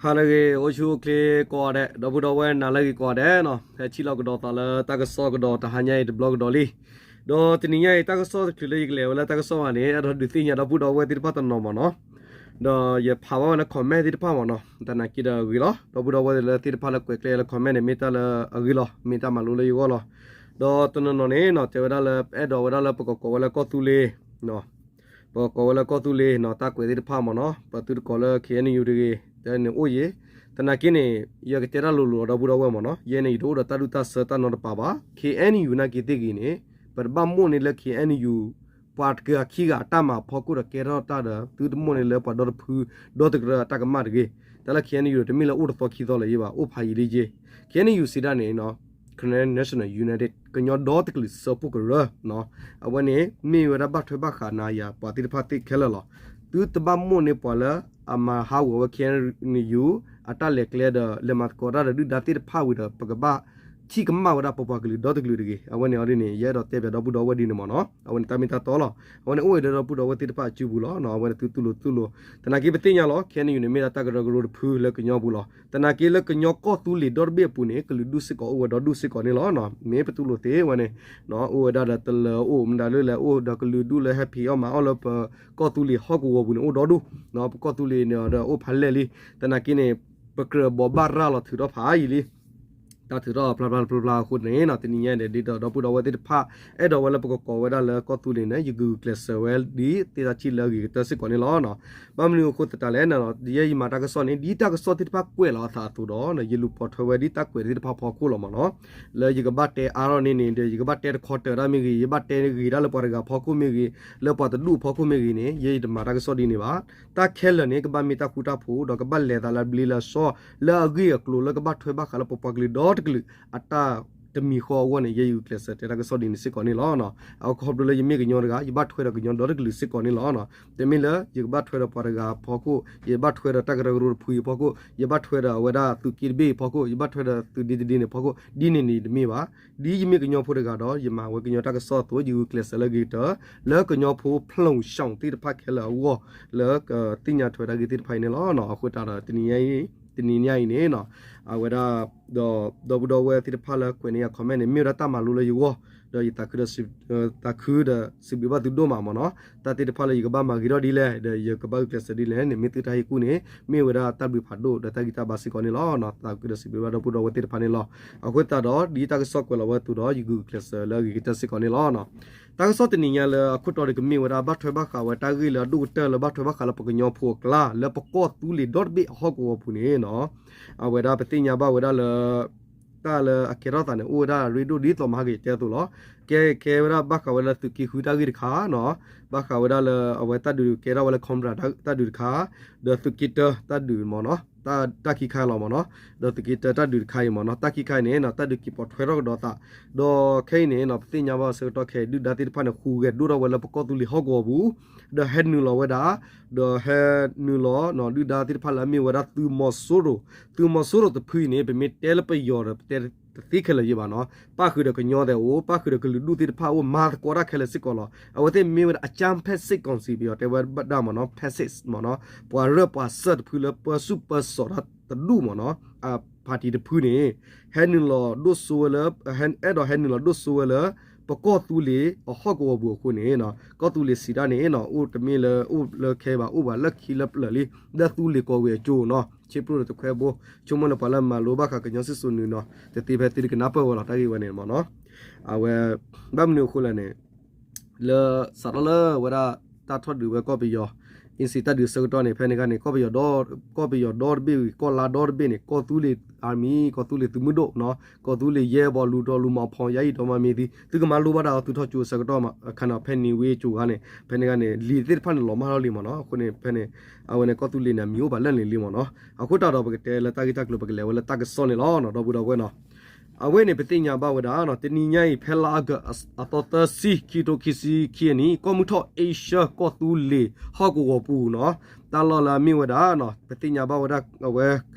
နၤလၢအဂ့ၤ အိၣ်ဆူၣ်အိၣ်ချ့ကိးဂၤဒဲး, ဒီပုၢ်ဒီဝဲၢ်နၤလၢအဂ့ၤကိးဂၤဒဲးနီၤ, ဟဲထံၣ်လိာ်ကဒီးသးလၢတၢ်ကစီၣ်ကဒီးတဟါညါအံၤတဘျီကဒီးလံ. ဒီးတနံၤညါအံၤ တၢ်ကစီၣ်တချုးလၢယကလဲၤဝဲလၢတၢ်ကစီၣ်ဘၣ်န့ၣ် အဲၣ်ဒိးဒုးသ့ၣ်ညါဒီပုၢ်ဒီဝဲၢ်သ့ၣ်တဖၣ်တနီၤမးနီၤ. ဒီးယဖးဘၣ်ဝဲလၢ comment သ့ၣ်တဖၣ်မးနီၤ, သနာ်က့ဒီးအဂ့ၤလီၤ. ဒီပုၢ်ဒီဝဲၢ်လၢသ့ၣ်တဖၣ်လၢကွဲးကျဲလၢ comment န့ၣ် မ့ၢ်တၢ်လၢအဂ့ၤလီၤ, မ့ၢ်တၢ်မၤလိလၢယဂီၢ်လီၤ. ဒီးတနီၤနီၤန့ၣ်နီၤ တဲဝဲဒၣ်လၢ အဲၣ်ဒိးဝဲဒၣ်လၢပကကိးဝဲလၢကီၢ်သူလ့ၤ ပကိးဝဲလၢကီၢ်သူလ့ၤနီၤ, တၢ်ကွဲးသ့ၣ်တဖၣ်မးနီၤ, ပသုတကိးလၢ KNU တဂ့ၤ, တဲန့ၣ်အိၣ်ယံၤ. သနာ်က့န့ၣ် ယကတဲတၢ်လိၤလိၤလီၤ ဒီပုၢ်ဒီဝဲၢ်မးနီၤ, ယဲန့ၣ် ယတအိၣ်ဒီးတၢ်ဒူၣ်တၢ်ဆၢတၢ်နီတပၤဘၣ်. KNU နာ်က့သ့ၣ်ဂ့ၤန့ၣ် ပတဘၣ်မိၣ်န့ၢ်လၢ KNU ပှၤတဂၤခံဂၤအတၢ်မၤအဖီခိၣ်ဒီးကဲထီၣ်တၢ်ဒီး သုတမိၣ်န့ၢ်လၢပှၤဒီတဖု ဒီတကရၢအတၢ်ကမၣ်တဂ့ၤ. တၢ်လၢ KNU တမ့ၢ်လၢအိၣ်တသီခံသီလၢၤယံၤဘၣ်, အိၣ်ဖးယံာ်လံယ့ၤ. KNU စံးဒၣ်န့ၣ် Karen National United ကညီဒီတကလုာ်စၢဖှိၣ်ကရၢ, အဝဲန့ၣ် မ့ၢ်ဝဲဒၣ်ဘၣ်ထွဲဘၣ်ဃးနၤယၤပှၤသ့ၣ်တဖၣ်သ့ၣ်ခဲလၢာ်လီၤ. သုတဘၣ်မိၣ်န့ၢ်ပှၤလၢအမၤဟးဂီၤဝဲ KNU အတၢ်လဲၤကျဲဒီး လဲၤမၤသကိးတၢ်ဒီးဒုၣ်ဒါသ့ၣ်တဖၣ်ဝံၤဒီး ပကဘၣ်ထံၣ်ကမၣ်ဝဲဒၣ်ပပှၤကလုာ်ဒီတကလုာ်တဂ့ၤ. အဝဲန့ၣ်အီၤဒ်န့ၣ် ယအဲၣ်ဒိးတဲပၠးဒီပုၢ်ဒီဝဲၢ်ဒ်န့ၣ်မးနီၤ, အဝဲန့ၣ်တၢ်မ့ၢ်တၢ်တီလီၤ. အဝဲန့ၣ်အိၣ်ဝဲဒီပုၢ်ဒီဝဲၢ်သ့ၣ်တဖၣ်အစုပူၤလီၤ. အဝဲန့ၣ်သုတူၢ်လိာ်တူၢ်လိာ်, သနာ်က့ပသ့ၣ်ညါလီၤ KNU န့ၣ် မ့ၢ်ဒၣ်တၢ်ကရၢကရိတဖုလၢကညီပူၤလီၤ. သနာ်က့လၢကညီကီၢ်သူလ့ၤဒီတဘ့ၣ်အပူၤန့ၣ် ကလုာ်ဒူၣ်စ့ၢ်ကီးအိၣ်ဝဲဒီဒူၣ်စ့ၢ်ကီးန့ၣ်လီၤ. မ့ၢ်ပတူၢ်လိာ်သ့ဝဲန့ၣ် အိၣ်ဝဲဒၣ်ဒီးတလၢၤအိၣ် မတၤလၢလဲၣ်အိၣ်ဒီးကလုာ်ဒူၣ်လၢဟဲဖံးအီၣ်မၤအီၣ်လၢပကီၢ်သူလ့ၤဟီၣ်ကဝီၤပူၤန့ၣ် အိၣ်ဒီဒူၣ်, ပကီၢ်သူလ့ၤန့ၣ်ဒီးအိၣ်ဖးလဲၢ်လံ. သနာ်က့န့ၣ် ပကြၢးဘိးဘၣ်ရၤလီၤထုးထီၣ်ဖးယံာ်လံ တၢ်ထုးထီၣ်ဖျါဖျါဖျါဖျါအဃိန့ၣ်နီၤ, တနံၤညါန့ၣ် ဒ်သိးဒီပုၢ်ဒီဝဲၢ်သ့ၣ်တဖၣ် အဲၣ်ဒိးဝဲလၢပကကိးဝဲဒၣ်လၢကီၢ်သူလ့ၤန့ၣ် ယဂုာ်ကျဲးစၢးဝဲဒ်သ့ၣ်တၢ်ထံၣ်လၢအဂ့ၤကတၢၢ်စ့ၢ်ကီးန့ၣ်လီၤ. ဘၣ်မနုၤအဃိသတးလဲၣ်န့ၣ် ယဲယမၤတၢ်ကစီၣ်န့ၣ် ဒ်တၢ်ကစီၣ်သ့ၣ်တဖၣ်ကွဲးလီၤအသးအသိးဒီး ယလူၤပိာ်ထွဲဝဲဒ်တၢ်ကွဲးသ့ၣ်တဖၣ်ဖီခိၣ်လီၤမးနီၤ. လၢယကဘၣ်တဲအါထီၣ်န့ၢ်န့ၣ်ဒီး ယကဘၣ်တဲတခီတၢၤတၢ်မ့ၢ်ဂ့ၤ, ယဘၣ်တဲဂ့ၤဒၣ်လၢပှၤတဂၤဖီခိၣ်မ့ၢ်ဂ့ၤ, လၢပှၤတဒူၣ်ဖီခိၣ်မ့ၢ်ဂ့ၤန့ၣ် ယဲယတမၤတၢ်ကစီၣ်ဒ်န့ၣ်ဘၣ်. တၢ်ခဲလၢာ်န့ၣ် ကဘၣ်မ့ၢ်တၢ်ဃူတၢ်ဖိး ဒီးကဘၣ်လဲၤသးလၢအဘျ့လၢအဆှီ လၢအဂ့ၢ်အကျိၤလၢကဘၣ်ထွဲဘၣ်ဃးလၢပပှၤကလုာ်ဒီတကလုာ် အတၢ်တမံၤဃီအဂီၢ်န့ၣ် ယဲယဂုာ်ကျဲးစၢးတဲတၢ်ကစီၣ်ဒ်န့ၣ်စ့ၢ်ကီးန့ၣ်လီၤ. အခီဖျိလၢယမ့ၢ်ကညီတဂၤ ယဘၣ်ထွဲဒီးကညီဒီတကလုာ်စ့ၢ်ကီးန့ၣ်လီၤ. တမ့ၢ်လၢယကဘၣ်ထွဲဒီးပှၤတဂၤဖီခိၣ်, ယဘၣ်ထွဲဒီးတၢ်ကရၢကရိတဖုအံၤဖီခိၣ်, ယဘၣ်ထွဲဒီးအဝဲဒၣ်သုးက့တဘ့ၣ်အံၤဖီခိၣ်, ယဘၣ်ထွဲဒီးသုးဒ့တဒ့န့ၣ်ဖီခိၣ် ဒ်န့ၣ်န့ၣ်တမ့ၢ်ဘၣ်. ဒ်ယမ့ၢ်ကညီဖိတဂၤဒီး ယမၤဝဲကညီတၢ်ကစီၣ်အသိး ယဂုာ်ကျဲးစၢးလၢအဂ့ၤကတၢၢ် လၢကညီဖိဖျိးဆှီသ့ၣ်တဖၣ်ခဲလၢာ်အဂီၢ် လၢကသ့ၣ်ညါထွဲတၢ်ဂ့ၢ်သ့ၣ်တဖၣ်အံၤန့ၣ်လီၤ. အဃိသတးဒီး တနံၤညါအံၤန့ၣ် အဝဲဒၣ် ဒီး ဒီပုၢ်ဒီဝဲၢ်သ့ၣ်တဖၣ်လၢကွဲးန့ၢ်ယၤ comment န့ၣ် မ့ၢ်ဝဲဒၣ်တၢ်မၤလိလၢယဂီၢ်, ဒီးယသးခုဒီး သးခုဒီးစံးဘျုးဘၣ်သုဒိၣ်မးမးနီၤ. တၢ်သ့ၣ်တဖၣ်လၢယကဘၣ်မၤဂ့ၤထီၣ်ဒ်လဲၣ် ဒီးယကဘၣ်ဂုာ်ကျဲးစၢးဒ်လဲၣ်န့ၣ် မ့ၢ်သုတၢ်ဟ့ၣ်ကူၣ်န့ၣ် မ့ၢ်ဝဲဒၣ်တၢ်ဘျုးဖးဒိၣ်ဒီးတၢ်ဂံၢ်တၢ်ဘါစ့ၢ်ကီးန့ၣ်လီၤ. သးခုဒီးစံးဘျုးဘၣ်ဒီပုၢ်ဒီဝဲၢ်သ့ၣ်တဖၣ်န့ၣ်လီၤ. အဃိသတးဒီး ဒ်တၢ်ကစီၣ်ကွဲးလီၤဝဲအသိးဒီး ယဂုာ်ကျဲးစၢးလၢအဂ့ၤကတၢၢ်စ့ၢ်ကီးန့ၣ်လီၤ. တၢ်ကစီၣ်တနံၤညါလၢအခိၣ်တီန့ၣ် ကမ့ၢ်ဝဲဒၣ်ဘၣ်ထွဲဘၣ်ဃးဝဲတၢ်ဂ့ၢ်လၢအဒိၣ်ကတၢၢ်လၢဘၣ်ထွဲဘၣ်ဃးလၢပကညီဖိအကျါ လၢပကီၢ်သူလ့ၤဒီတဘ့ၣ်အဟီၣ်ကဝီၤပူၤန့ၣ်နီၤ, အဝဲဒၣ်ပသ့ၣ်ညါဘၣ်ဝဲဒၣ်လၢ တၢ်လၢအကဲထီၣ်သးန့ၣ် အိၣ်ဝဲဒၣ်အရ့ဒိၣ်ဒ်သိးမဟါကယတဲအသိးလီၤ. ကဲ ကဲဝဲဒၣ်ဘၣ်ဃးဝဲလၢသုးက့ဃုတၢ်ဂ့ၢ်တခါနီၤ, ဘၣ်ဃးဝဲဒၣ်လၢအဝဲတၢ်ဒုးကဲထီၣ်ဝဲလၢ Cobra တၢ်ဒုးတခါ, ဒီးသုးက့တၢတၢ်ဒုးမ့ၢ်နီၤ, တၢ်ခံခါလီၤမ့ၢ်နီၤ, ဒီးသုးက့တၢတၢ်ဒုးတခါအံၤမ့ၢ်နီၤ, တၢ်ခံခါအံၤန့ၣ် တၢ်ဒုးက့ၤပိာ်ထွဲထီၣ်ကဒီးသး, ဒီးခဲအံၤန့ၣ် ပသ့ၣ်ညါဘၣ်ဆၢကတီၢ်ခဲအံၤ ဒုၣ်ဒါသ့ၣ်တဖၣ်န့ၣ် ဟူးဂဲၤဒိၣ်ထီၣ်ဝဲလၢပကီၢ်သူလ့ၤဟီၣ်ကဝီၤပူၤ, ဒီးဟဲနုာ်လီၤဝဲဒၣ်, ဒီးဟဲနုာ်လီၤ ဒုၣ်ဒါသ့ၣ်တဖၣ်လၢအမ့ၢ်ဝဲဒၣ်သုးမီၤစိရိၤ, သုးမီၤစိရိၤတဖုအံၤန့ၣ် ပမ့ၢ်တဲလၢပယီၤဒီး ပတဲတသ့ခဲလၢာ်ယံၤဘၣ်နီၤ, ပၣ်ဃုာ်ဒီးကညီသဲးအိၣ်, ပၣ်ဃုာ်ဒီးကလုာ်ဒူၣ်သ့ၣ်တဖၣ်အိၣ်, မၤသကိးတၢ်ခဲလၢာ်စ့ၢ်ကီးလီၤ. အဝဲသ့ၣ်မ့ၢ်ဝဲဒၣ် အကြမ်းဖက်စစ်ကောင်စီ ပယီၤတဲဝဲဒၣ်မ့ၢ်နီၤ, fascist မ့ၢ်နီၤ, ပှၤရၢၢ်ပှၤစၢၢ်တဖုလၢပၢဆူၣ်ပၢစိးတၢ်တဒူၣ်မ့ၢ်နီၤ, အ party တဖုန့ၣ် ဟဲနုာ်လီၤဒိၣ်စိဝဲလၢ အဲၣ်ဒိးဟဲနုာ်လီၤဒိၣ်စိဝဲလၢ ပကီၢ်သူလ့ၤအဟီၣ်ကဝီၤပူၤအဃိန့ၣ် ကီၢ်သူလ့ၤစံးဒၣ်န့ၣ် အိၣ်တမ့ၢ်လၢအိၣ်လၢခဲဘၣ်, အိၣ်ဘၣ်လၢခံလၢပျၢၤလံ, လၢသူလ့ၤကီၢ်ဝ့ၤအကၠိနီၤ, ဆ့ပရိၣ်တခွဲဘိ, ဆိကမိၣ်လၢပှၤလၢမၤလိဘၣ်ဃးကညီစံၣ်စိၤနုာ်နီၤ တသ့ဖဲသုတကနၢ်ပၢၢ်ဝဲလီၤ တၢ်ဂ့ၢ်ဝဲန့ၣ်မ့ၢ်နီၤ, အဝဲ ဘၣ်မနုၤအဃိလဲၣ်န့ၣ် လၢစးထီၣ်လၢဝဲဒၣ် တၢ်ထီၣ်ဒုးဝဲကီၢ်ပယီၤ အ့စံး တၢ်ဒုးဆၢကတီၢ်န့ၣ် ဖဲန့ၣ်ခါန့ၣ် ကီၢ်ပယီၤဒီ, ကီၢ်ပယီၤဒီတဘ့ၣ်ဝံၤ ကီၢ်လါဒီတဘ့ၣ်န့ၣ် ကီၢ်သူလ့ၤ army ကီၢ်သူလ့ၤသုးမုၢ်ဒိၣ်နီၤ, ကီၢ်သူလ့ၤယဲၢ်ဘီလူၤဒီးလူၤမၤဖီယါအံၤဒီးမၤမ့ၢ်သံ သုကမၤလိဘၣ်တၢ်အီၤသုထီၣ်ကၠိအဆၢကတီၢ်မး အခါန့ၣ် ဖဲန့ၣ်ဝံၤကၠိခါန့ၣ် ဖဲန့ၣ်ခါန့ၣ် လံာ်သ့ၣ်တဖၣ်န့ၣ်လီၤမၢ်ထီၣ်လံမ့ၢ်နီၤ, အဃိန့ၣ် ဖဲန့ၣ် အဝဲန့ၣ် ကီၢ်သူလ့ၤန့ၣ် အမံၤအိၣ်ပာ်လၢန့ၣ်လံမ့ၢ်နီၤ, အဃိတၢ်ဒီးပကတဲလၢတၢ်ဂ့ၢ်တၢ်ကျိၤ ပကလဲၤဝဲလၢတၢ်ကစီၣ်န့ၣ်လီၤ ဒီပုၢ်ဒီဝဲၢ်နီၤ. အဝဲန့ၣ် ပသ့ၣ်ညါဘၣ်ဝဲဒၣ် တနံၤညါအံၤ ဖဲလါအီကူး အသီသၢဆံ ခံကထိခံဆံခံအနံၣ် ကီၢ်မုၢ်ထီၣ် အ့ရှၢ ကီၢ်သူလ့ၤဟီၣ်ကဝီၤပူၤနီၤ, တၢ်လီၢ်လၢအမ့ၢ်ဝဲဒၣ် ပသ့ၣ်ညါဘၣ်ဝဲဒၣ် အဝဲ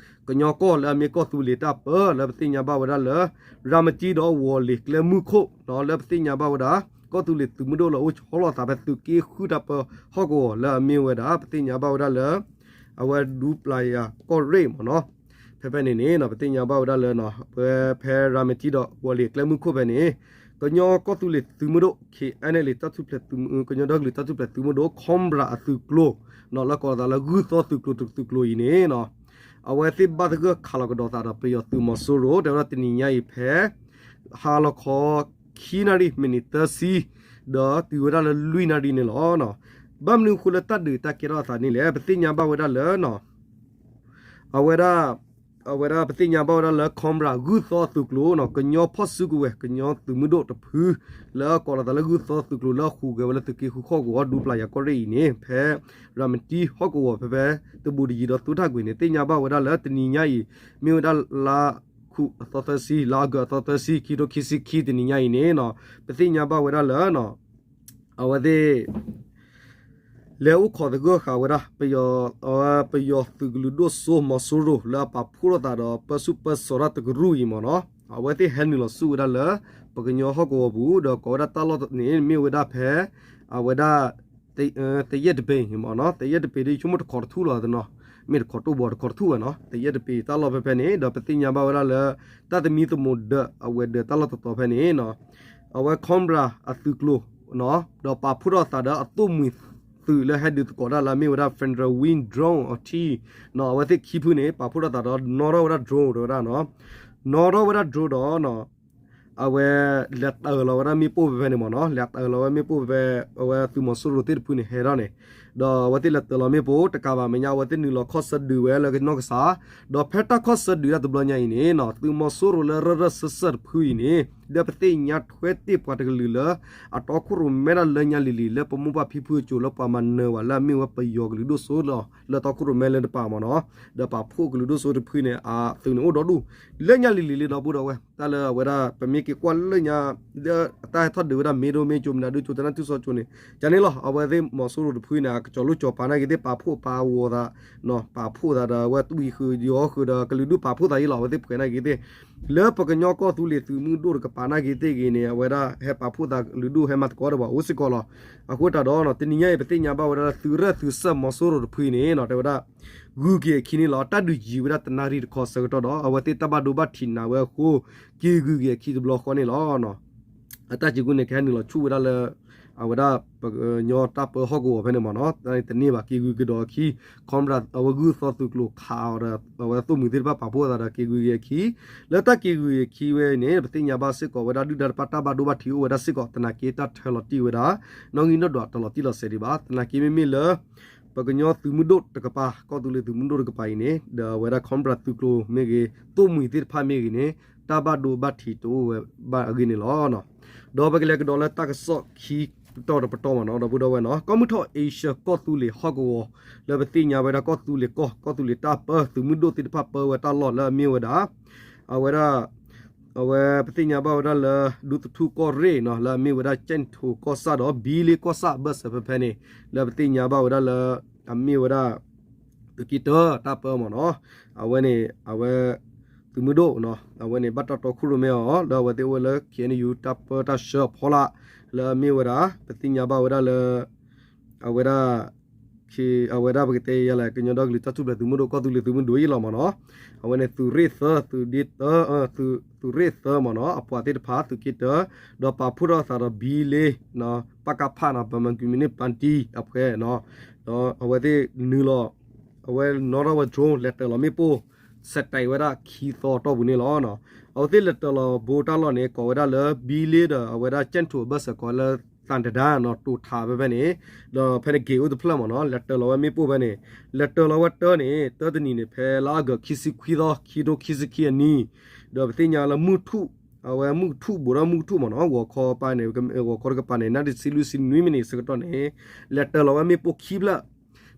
ကညီကီၢ်လၢအမ့ၢ်ကီၢ်သူလ့ၤတၢ်ပၢ လၢပသ့ၣ်ညါဘၣ်ဝဲဒၣ်လၢ ရၤမတံဒီးဝီၤလ့ၤကျဲမုၢ်ခိၣ်နီၤ, လၢပသ့ၣ်ညါဘၣ်ဝဲဒၣ် ကီၢ်သူလ့ၤသုးမုၢ်ဒိၣ်လၢအိၣ်ဆီလီၤသးဖဲသုးက့ဃုတၢ်ပၢဟီၣ်ကဝီၤ လၢအမ့ၢ်ဝဲဒၣ် ပသ့ၣ်ညါဘၣ်ဝဲဒၣ်လၢ အဝဲဒူပျၤယၤကီၢ်ရ့ၣ်မ့ၢ်နီၤ. ဖဲဖဲန့ၣ်န့ၣ် ပသ့ၣ်ညါဘၣ်ဝဲဒၣ်လၢ ပဝဲဖဲရၤမတံဒီး ဝီၤလ့ၤကျဲမုၢ်ခိၣ်ဖဲန့ၣ် ကညီကီၢ်သူလ့ၤသုးမုၢ်ဒိၣ် ခ့ၣ်အဲၣ်နဲၣ်လံ တၢ်ထူၣ်ဖျဲးသုးမုၢ် ကညီဒီကလုာ်တၢ်ထူၣ်ဖျဲးသုးမုၢ်ဒိၣ် Cobra အသုးကျိၤ လၢကိးလီၤသးလၢဂုၢ်သီသုးကျိၤတသုးကျိၤအံၤန့ၣ် အဝဲသ့ၣ်ဘၣ်သဂၢၢ်ခးလီၤကဒီးသးဒီးပယီၤသုးမီၤစိရိၤ တဲဝဲဒၣ်တနံၤညါအံၤဖဲ ဟါလီၤခီ ခံနၣ်ရံၣ် မံးနံးသၢဆံ ဒီးတုၤဝဲဒၣ်လၢလွံၢ်နၣ်ရံၣ်န့ၣ်လီၤ. ဘၣ်မနုၤအဃိလၢတၢ်ဒုးတၢ်ကဲထီၣ်အသးန့ၣ်လဲၣ် ပသ့ၣ်ညါဘၣ်ဝဲဒၣ်လၢ အဝဲဒၣ် အဝဲဒၣ်ပသ့ၣ်ညါဘၣ်ဝဲဒၣ်လၢ Cobra ဂုၢ်သီသုးကျိၤနီၤ ကညီဖီၣ်စုကဝဲၤ ကညီသုးမုၢ်ဒိၣ်တဖု လၢကိးလီၤသးလၢဂုၢ်သီသုးကျိၤ လၢအဟူးဂဲၤဝဲလၢသုးက့ဃုခီၣ်ကဝီၤ ဒူပျၤယၤကီၢ်ရ့ၣ်အံၤန့ၣ် ဖဲရၤမတံဟီၣ်ကဝီၤဖဲဖဲ တဘူးတယံၤဒီးသုးထၣ်ကွံာ်န့ၣ် သ့ၣ်ညါဘၣ်ဝဲဒၣ်လၢတနံၤညါအံၤ မ့ၢ်ဝဲဒၣ်လါခူးအသီသၢဆံ လါအီကူးအသီသၢဆံ ခံထိခံဆံခံ တနံၤညါအံၤန့ၣ် ပသ့ၣ်ညါဘၣ်ဝဲဒၣ်လၢ အဝဲသ့ၣ် လဲၤအိၣ်ခိးသဂၢၢ်ဃာ်ဝဲဒၣ် ပယီၤသုးကလုာ်ဒိၣ်စိမီၤစိရိၤ လၢအပာ်ဖှိၣ်ထီၣ်သးဒီးပၢဆူၣ်ပၢစိးတၢ်တကရူၢ်အံၤမ့ၢ်နီၤ. အဝဲသ့ၣ်ဟဲနုာ်လီၤဆူၣ်ဝဲဒၣ်လၢ ပကညီဟီၣ်ကဝီၤပူၤ ဒီးကိးဝဲဒၣ်တၢ်လီၢ်န့ၣ် မ့ၢ်ဝဲဒၣ်ဖဲ အဝဲဒၣ် သယဲၢ်တပ့ၤမ့ၢ်နီၤ သယဲၢ်တပ့ၤဒီး ဆိကမိၣ်တခိးတထူၣ်လီၤနီၤ မ့ၢ်တခိးတိၢ်ဘီတခိးတထူၣ်ဝဲနီၤ သယဲၢ်တပ့ၤတၢ်လီၢ်ဖဲဖဲန့ၣ် ဒီးပသ့ၣ်ညါဘၣ်ဝဲဒၣ်လၢ တၢ်သမံသမိးဒၢးအဝဲၤဒၢးတၢ်လီၢ်တတီၤဖဲန့ၣ် အဝဲ Cobra အသုးကျိၤ ဒီးပာ်ဖှိၣ်ထီၣ်သးဒီးအသိၣ်မှံၤသုးလၢဟဲဒုးသကိးတၢ်လၢအမ့ၢ်ဝဲဒၣ် Federal Wings drone အထံ အဝဲသ့ၣ်ခံဖုန့ၣ် ပာ်ဖှိၣ်ထီၣ်သးဒီးနီၣ်ထီၣ်ဝဲဒၣ် drone တဲဝဲဒၣ်နီၤ နီၣ်ထီၣ်ဝဲဒၣ် drone ဒီး အဝဲ လဲၤတၢၤလီၤဝဲဒၣ်မ့ၣ်ပိၢ်ဖဲဖဲန့ၣ်မ့ၢ်နီၤ လဲၤတၢၤလီၤဝဲမ့ၣ်ပိၢ်ဖဲဖဲ အဝဲသုးမီၤစိရိၤသ့ၣ်တဖုန့ၣ်ဟဲထီၣ်န့ၣ် ဒီးအဝဲသ့ၣ်လဲၤတၢၤလီၤမ့ၣ်ပိၢ်တကးဘၣ်မဲာ်ညါ အဝဲသ့ၣ်နုာ်လီၤခီၣ်ဆၢဒုးဝဲလၢကနီၢ်ကစၢ် ဒီးဖဲတၢ်ခီၣ်ဆၢဒုးတၢ်တဘျီညါအံၤန့ၣ်နီၤ သုးမီၤစိရိၤလၢရၢၢ်ရၢၢ်စၢၢ်စၢၢ်တဖုအံၤန့ၣ် ဒီးပသ့ၣ်ညါထွဲတ့ၢ်ပှၤတကလုာ်လၢ အတီခိၣ်ရိၣ်မဲဒၣ်လၢညါလံၤလံၤ လၢပမိၢ်ပၢ်ဖံဖုအစိၤလၢပှၤမၤနၢၤဝဲလၢအမ့ၢ်ဝဲပယီၤကလုာ်ဒိၣ်စိလီၤ လၢတီခိၣ်ရိၣ်မဲလၢတပၤမ့ၢ်နီၤ ဒီးပာ်ဖှိၣ်ကလုာ်ဒိၣ်စိတဖုန့ၣ် အသုးန့ၣ်အိၣ်ဒီဒူၣ် လၢညါလံၤလံၤလံဒီပုၢ်ဒီဝဲၢ် တၢ်လၢအဝဲဒၣ် ပမ့ၢ်က့ၤကွၢ်လၢညါ လၢတၢ်ဟဲထီၣ်ဒုးဝဲဒၣ်မ့ၢ်ဒိမ့ၢ်ကၠိ မနုၤဒုကၠိတနၢ်ထူၣ်စီကၠိန့ၣ် ကန့ၣ်လီၤ အဝဲသ့ၣ်မီၤစိရိၤတဖုန့ၣ် အကစီၤလိၣ်ကၠီၤပာ်နာ်က့ၤသ့ၣ် ပာ်ဖှိၣ်ပာ်ဝီၤသး ပာ်ဖှိၣ်သးဒီးအဝဲသွံၣ်ဃုာ်ယီၤဃုာ်ဒီးကလုာ်ဒူၣ်ပာ်ဖှိၣ်သးယ့လီၤ အဝဲသ့ၣ်ပှဲၤနာ်က့ၤသ့ၣ် လၢပကညီကီၢ်သူလ့ၤသုးမုၢ်ဒိၣ်တကပၤနာ်က့ၤသ့ၣ်ဂ့ၤန့ၣ် အဝဲဒၣ်ဟဲပာ်ဖှိၣ်သးကလုာ်ဒူၣ်ဟဲမၤသကိးဒီးပှၤအိၣ်စ့ၢ်ကီးလီၤ. အဃိသတးဒီး တနံၤညါအံၤ ပသ့ၣ်ညါဘၣ်ဝဲဒၣ်လၢသုးရၢၢ်သုးစၢၢ်မီၤစိရိၤတဖုအံၤန့ၣ် တဲဝဲဒၣ် ဂုၤက့ၤအခံန့ၣ်လီၤ. တၢ်ဒုးယံၤဝဲဒၣ်တနၣ်ရံၣ်တခီဆၢကတီၢ်ဒီး အဝဲသ့ၣ်တၢ်ဘၣ်ဒိဘၣ်ထံးနးဝဲအဃိ က့ၤဂုၤက့ၤအခံတဘျီဃီန့ၣ်လီၤ. အတၢ်စံးကူန့ၣ် ကဟဲနုာ်လီၤဆူၣ်ဝဲဒၣ်လၢ အဝဲဒၣ်ပကညီတၢ်ပၢဟီၣ်ကဝီၤဖဲန့ၣ်မ့ၢ်နီၤ တန့ၢ်ဘၣ် က့ၤဂုၤက့ၤဒီးအခံ ခီမ့ၢ်ဒၣ် အဝဲဂုၢ်သီသုးကျိၤခးအီၤဒီး အဝဲသိၣ်မှံၤသ့ၣ်တဖၣ်ပာ်ဖှိၣ်သးဒီးက့ၤဂုၤက့ၤအခံ လၢတၢ်က့ၤဂုၤက့ၤအခံဝဲန့ၣ် ပသ့ၣ်ညါဘၣ်စ့ၢ်ကီးဝဲဒၣ်ဒုၣ်ဒါတဖၣ်တၢ်ဘၣ်ဒိဘၣ်ထံးအိၣ်ဝဲဒၣ်စ့ၢ်ကီး သနာ်က့တၢ်ထၢလီၤတံၢ်ဝဲဒၣ် နီၣ်ဂံၢ်နီၣ်ဒွးတလီၤတံၢ်လီၤဆဲးဒံးဘၣ် သနာ်က့မ့မ့ၢ်လၢ ပကညီသုးမုၢ်ဒိၣ်တကပၤ ကီၢ်သူလ့ၤသုးမုၢ်ဒိၣ်တကပၤအံၤန့ၣ် ဒီးအဝဲဒၣ် Cobra သုးကျိၤမ့ၢ်ဂ့ၤ သိၣ်မှံၤသ့ၣ်တဖၣ်မ့ၢ်ဂ့ၤန့ၣ် တၢ်ဘၣ်ဒိဘၣ်ထံးတအိၣ်ဝဲဘၣ်အဂ့ၢ်န့ၣ်လီၤ. ဒီးပကလဲၤကဒီးလၢတၢ်ကစီၣ်ခံတီၤတပတီၢ်မ့ၢ်နီၤ ဒီပုၢ်ဒီဝဲၢ်နီၤ ကီၢ်မုၢ်ထီၣ် Asia ကီၢ်သူလ့ၤဟီၣ်ကဝီၤ လၢပသ့ၣ်ညါဝဲဒၣ်ကီၢ်သူလ့ၤကီၢ် ကီၢ်သူလ့ၤတၢ်ပၢသုးမုၢ်ဒိၣ်သ့ၣ်တဖၣ်ပၢဝဲတၢ်လီၢ်လၢအမ့ၢ်ဝဲဒၣ် အဝဲဒၣ် အဝဲပသ့ၣ်ညါဘၣ်ဝဲဒၣ်လၢ ဒူသထူၣ်ကီၢ်ရ့ၣ်နီၤ လၢအမ့ၢ်ဝဲဒၣ် ကၠဲၣ်ထိၣ်ကီၢ်ဆၣ်ဒီး ဘံလ့ကီၢ်ဆၣ်အဘၢၣ်စၢၤဖဲဖဲန့ၣ် လၢပသ့ၣ်ညါဘၣ်ဝဲဒၣ်လၢ အမ့ၢ်ဝဲဒၣ် သုးက့တၢတၢ်ပၢမ့ၢ်နီၤ အဝဲန့ၣ် အဝဲ သုးမုၢ်ဒိၣ်နီၤ အဝဲန့ၣ် ဘၣ်တၢ်တီခိၣ်ရိၣ်မဲအီၤ လၢအဝဲသ့ၣ်အိၣ်ဝဲလၢ ခ့ၣ်အဲၣ်ယူၣ် တၢ်ပၢတၢ်ဆှၢအဖီလာ် လၢအမ့ၢ်ဝဲဒၣ် ပသ့ၣ်ညါဘၣ်ဝဲဒၣ်လၢ အဝဲဒၣ် ခ့ အဝဲဒၣ်ပကတဲယၤလဲၣ် ကညီဒီကလုာ်တၢ်ထူၣ်ဖျဲးသုးမုၢ်ဒိၣ် ကီၢ်သူလ့ၤသုးမုၢ်ဒိၣ်ယ့ၣ်လီၤမ့ၢ်နီၤ အဝဲန့ၣ် သုးရ့ၣ်သၢ သုးဒ့တၢ သုးရ့ၣ်သၢမ့ၢ်နီၤ အပှၤသ့ၣ်တဖၣ် သုးက့တၢ ဒီးပာ်ဖှိၣ်ထီၣ်သးဒီးဘံလ့ ပကဖနီၤ Burma Communist Party အဖှဲ ဒီးအဝဲသ့ၣ်နုာ်လီၤ အဝဲနီၣ်ထီၣ်ဝဲ drone လဲၤတၢၤလီၤမ့ၣ်ပိၢ် စဲးတဲးဝဲဒၣ်ခံသီအတီၢ်ပူၤန့ၣ်လီၤ. အဝဲသ့ၣ်လဲၤတၢၤလီၤဘိတၢ်လီၢ်န့ၣ် ကိးဝဲဒၣ်လၢ ဘံလ့ဒီးအဝဲဒၣ် ကၠဲၣ်ထိၣ်အဘၢၣ်စၢၤကိးလၢ သၣ်တဒါနီၤ တိာ်ထးဖဲဖဲန့ၣ် ဒီးဖဲန့ၣ် က့ၤအိၣ်တဖျၢၣ်မ့ၢ်နီၤ လဲၤတၢၤလီၤဝဲမ့ၣ်ပိၢ်ဖဲန့ၣ် လဲၤတၢၤလီၤဝဲတၢ်န့ၣ် တၢ်တနံၤန့ၣ် ဖဲလါအီကူးခံဆံခွံသီ ခံထိခံဆံခံအနံၤ ဒီးပသ့ၣ်ညါလၢမုၢ်ထူၣ် အဝဲမုၢ်ထူၣ်ဘူးဒီးမုၢ်ထူၣ်မ့ၢ်နီၤ ဂီၤခီပၤန့ၣ် ဂီၤခီတကပၤန့ၣ် နၣ်ရံၣ်ဆံလွံၢ်ဆံနွံမံးနံးဆၢကတီၢ်န့ၣ် လဲၤတၢၤလီၤဝဲမ့ၣ်ပိၢ်ခံဖျၢၣ်